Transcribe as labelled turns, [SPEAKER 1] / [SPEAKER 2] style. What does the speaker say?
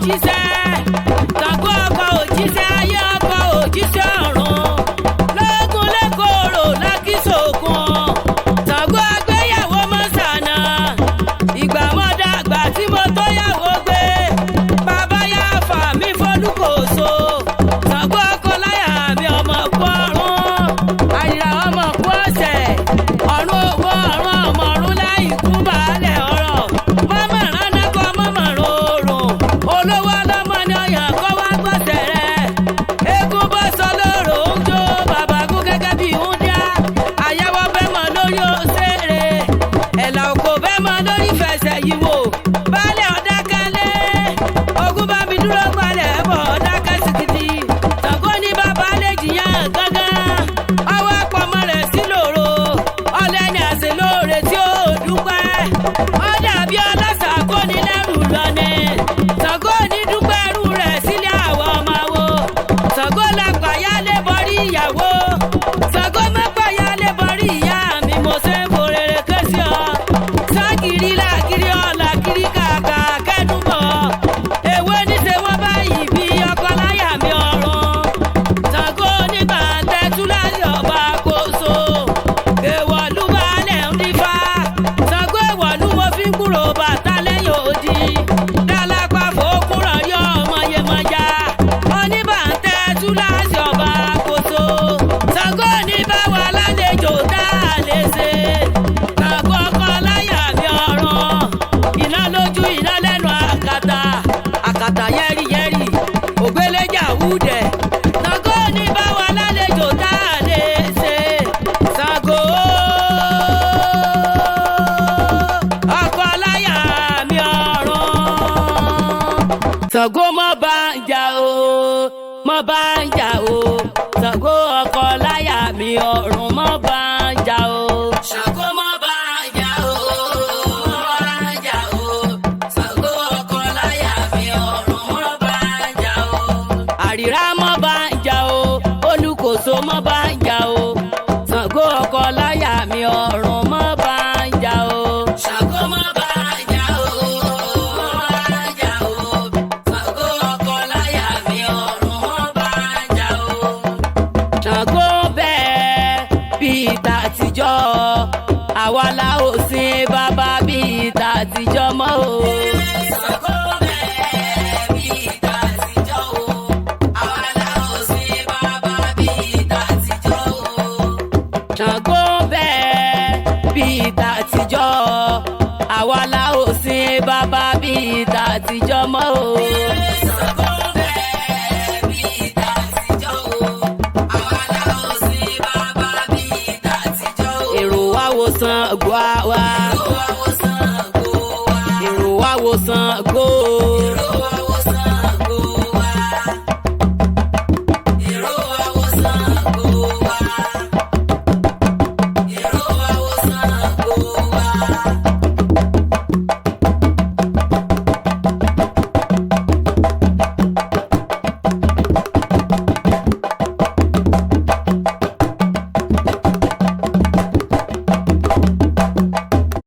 [SPEAKER 1] òjíṣẹ́, Ṣàngó ọkọ òjíṣẹ́ ayé, ọkọ òjíṣẹ́ ọ̀run, lógún lẹ́kọ̀ọ́rọ̀ lákìsòkun. Ṣàngó agbéyàwó mọ́sànà, ìgbà mọ́dàgbà tí mo tó yàwó gbé, bàbá yá fà mí fọlùkòso. Ṣàngó ọkọ láyà mi ọmọ kú ọ̀run, àyìnlá ọmọ kú ọ̀sẹ̀, ọ̀run owó ọ̀run ọmọ ọ̀run láì kú baálẹ̀ ọ̀rọ̀, mọ́mọ́ ránnákọ́ mọ́mọ́ rọrùn, olówó ọlọ́mọ ni ọyàn kọ́ wá gbọ́sẹ̀ rẹ̀. Eégún bọ́ sọ lóòrò ń jó bàbá gún gẹ́gẹ́ bí húndíá, àyẹ̀wò bẹ́ẹ̀ mọ́ lórí òṣèré, ẹ̀là òkò bẹ́ẹ̀ mọ́ lórí fẹsẹ̀ yìí wò, baálẹ̀ ọ̀dákẹ́lẹ́, ogun bá mi dúró gbalẹ̀ bọ̀ ọ̀dákẹ́ sìkìtì. Ṣàngó ní bàbá lè jìyàn gángan, ọwọ́ pọmọ rẹ̀ sí lòrò, ọlẹ́ni àṣẹ lóore tí ó dúpẹ́, ó dàbí ọlọ́ṣà kó ní lẹ́rù lọ́nẹ̀. Ṣàngó ní dúpẹ́ ẹrú rẹ̀ sílé àwọn ọmọ wo. Ṣàngó la pàyálé borí ìyàwó, Ṣàngó má pàyálé borí ìyá mi, mo ṣe ń forere ké sí ọ. Ságìrì làgìrì ọ̀la kiri kàkà kẹ́dùnbọ̀, èwo níṣẹ́ wọ́n báyìí bí ọkọ láyà mi ọ̀run. Ṣàngó oníbàntẹ́ túláyé ọba kóso, èèwọ̀lú balẹ̀ ń dífá. Ṣàngó èèwọ̀lú mo fi ń kúrò bàtà lẹ́yìn odi, dálápá fòókùrọ̀ yọ ọmọ Yemọja, oníbàntẹ́ túláyé ọba kóso. Ṣàngó ní báwa lálejò tá a lè ṣe. Ṣàngó ọkọ láyà mi ọ̀run, iná lójú iná lẹ́nu àkàtà, àkàtà yẹ́rì yẹ́rì, ògbéléjà wúdẹ̀. Ṣàngó ní báwa lálejò tá a lè ṣe. Ṣàngó ọkọ láyà mi ọ̀run. Ṣàngó mọ́ bá ń jà o, mọ́ bá ń jà o, Ṣàngó ọkọ láyà mi ọ̀run mọ́ bá ń jà o.
[SPEAKER 2] Ṣàngó mọ́ bá ń jà o, mọ́ bá ń jà o. Ṣàngó ọkọ láyà mi ọ̀run mọ́ bá ń jà o.
[SPEAKER 1] Àrìrá mọ́ bá ń jà o, olùkóso mọ́ bá ń jà o, Ṣàngó ọkọ láyà mi ọ̀run mọ́ bá ń jà o.
[SPEAKER 2] Ṣàngó mọ́ bá ń jà o, mọ́ bá ń jà o. Ṣàngó ọkọ láyà mi ọ̀run mọ́ bá ń jà o.
[SPEAKER 1] Ṣàngó bẹ́ẹ̀ bíi tàtijọ́, àwa la ò sin bàbá bíi tàtijọ́ mọ́ o.
[SPEAKER 2] Ṣàngó bẹ́ẹ̀ bíi tàtijọ́ o, àwa la ò sin bàbá bíi tàtijọ́ o.
[SPEAKER 1] Ṣàngó bẹ́ẹ̀ bíi tàtijọ́, àwa la ò sin bàbá bíi tàtijọ́ mọ́ o.